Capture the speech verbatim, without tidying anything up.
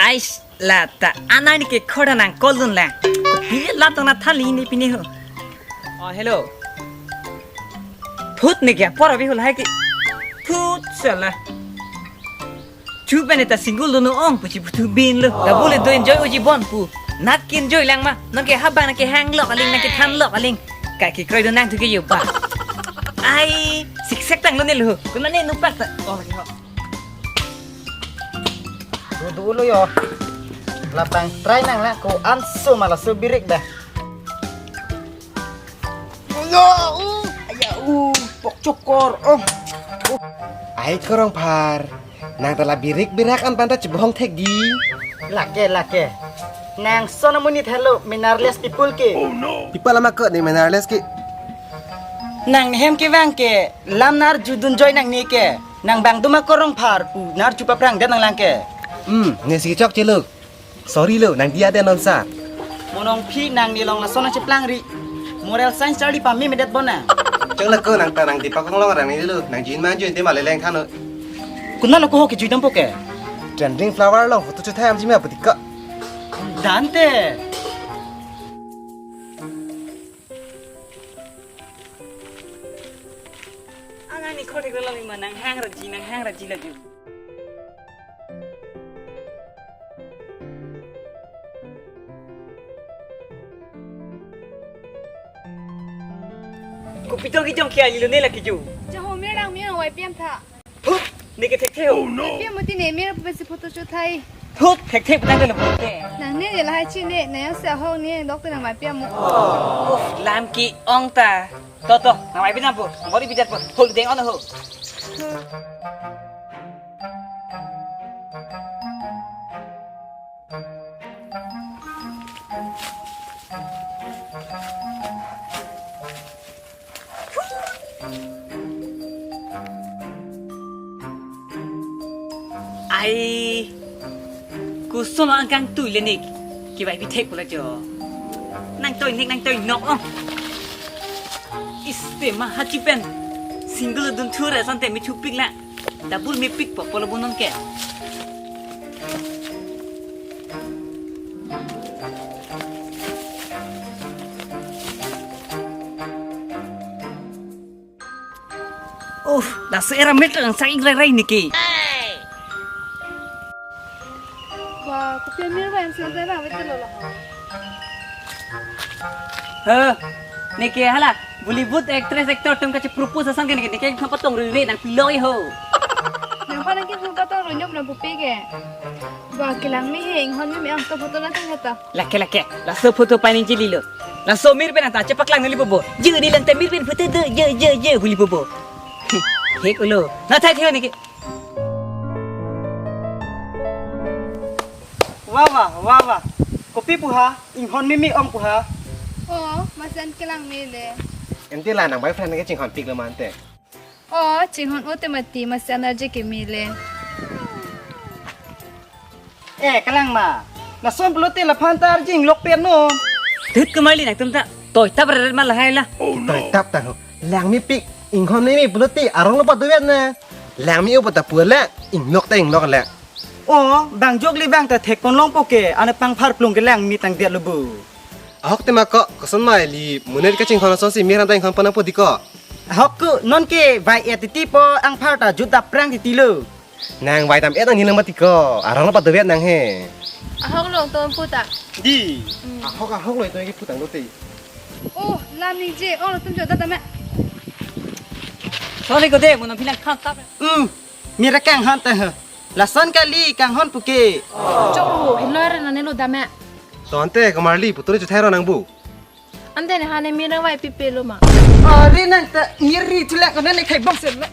Ais, lata anak neke khorda nang call dunlang. Hi la tong na thali ne pine ho. Oh, hello. Thut neke apor abi hul hai ke. Thut sala. Chu pen ta single dunnon ong pusi puthu bin lo. Double do enjoy uji bon pu. Nat ke enjoy lang ma. Nang ke habang nang ke hang lok aling, nang ke than lok aling. Ka ke kroi do nang thu ke yo ba. Ai, siksek tanglo ne lo. Kuna ne nupak ta. Oh, lagi ho. Dudu lo yo. Lapang try nang la ko anso ma laso birik dah. Aya u, aya u, pok chokor. Oh. Ai korongphar. Nang ta la birik birak an panta chibong thek di. Lake, lake. Nang son amonit hello, mannerless people ke. People lama ke ne mannerless ke. Nang nehem kevang ke, lam nar judun joy nang ne ke. Nang bang duma korongphar pu nar chupa prang det nang lang ke. Hmm, ne si chok chelo. Sorry lo, nang dia de non sa. Monong phi nang ne long lason nang cheplang ri. Moral science charli pami medet bona. Cheng lako nang ta nang di pakong long rang ne lo, nang jin man jin te ma leleng than lo. Kuna lo ko ho ke jui dampo ke. Trending flower long photo chu thayam jima putiko. Dante. Anang ni khothek lo long ma nang hang raji, nang hang raji laju. Kopi to kejong ke ali lo ne la keju. Jaho me rang me wai piam tha. Thut, ne ke thekthe ho. Wai piam mati ne me ra pensi photo shoot thai. Thut, thekthe putang lo pute. Nang ne ne lahai chi ne, nang yang se ahok ne dok te nang wai piam mo. Lam ke-ong ta. To, to, nang wai pinam po, nang body pidat po, hol deng on ho. Ai, koson angkang tui le nik. Kevai pithek pula jo. Nang toi nik, nang toi nok, oh. Iste ma hachi pen. Single dun thur asonte mithupik la. Double mepik po polo bonon ke. Uh, laso era met lang sang ingrai rai niki. Wah, kopi amir ba yang sila ba wet lo lo. He, niki hala Bollywood actress actor atum kache propose ason ke niki, niki thang patong rui nang piloi ho. Nang pa nang ke thang patong rui nyop nang pupe ke. Wah, kelang me he, inghon me me ang to photo na thang kata. Lake, lake. Laso photo paning chili lo. Laso mir pen anta chepaklang neli bobo. Je di lang te mir pen photo do. Je, je, je huli bobo. Hek ulo. Na thai thio niki. Wah, wah, wah, wah. Kopi puha, inghon me me ong puha. Oh, masan kelang me le. Ente la nang boyfriend ke chinghon pik lo mante. Oh, chinghon o te mati, masi energy ke mile. Eh, kalang ma. Lason pulote laphan ta arjing lok pen no. Thut kemali nang tum ta. Toi tap rer ma lahai la. Toi tap ta ho. Lang mepik, inghon meme pulote arong lo paduvet na. Lang me o pata pua la, inglok ta inglok la. Oh, bang jok li bang ta thek pon long po ke, ane pangphar plung kelang me tang diat lo bu. Ahok tema ko, koson mai li, monit kachinghon asonsi mir anta inghon pon nangpo di ko. Ahok ku, non ke, vai et titi po, angphar ta jut dap prang titi lo. Nang vai tam et nang nilang mati ko, arong lo paduvet nang he. Ahok long ton puta. Di. Hmm. Ahok, ahok lo ito ke putang lote. Oh, lam ni je, oh, tum jot dam me. Sorry ko de, mo nang pilang khang tap. Hmm, mira kanghon ta he. Lason kali kanghon puke. Chok ro, hiloi re nane lo dam me. Tonte, kamarli, puturi chuthai ro nang bu. Ante ne hane mi nang vai pipe lo ma. Are nang ta ngiri chulak ko nang ne khai bong sen la.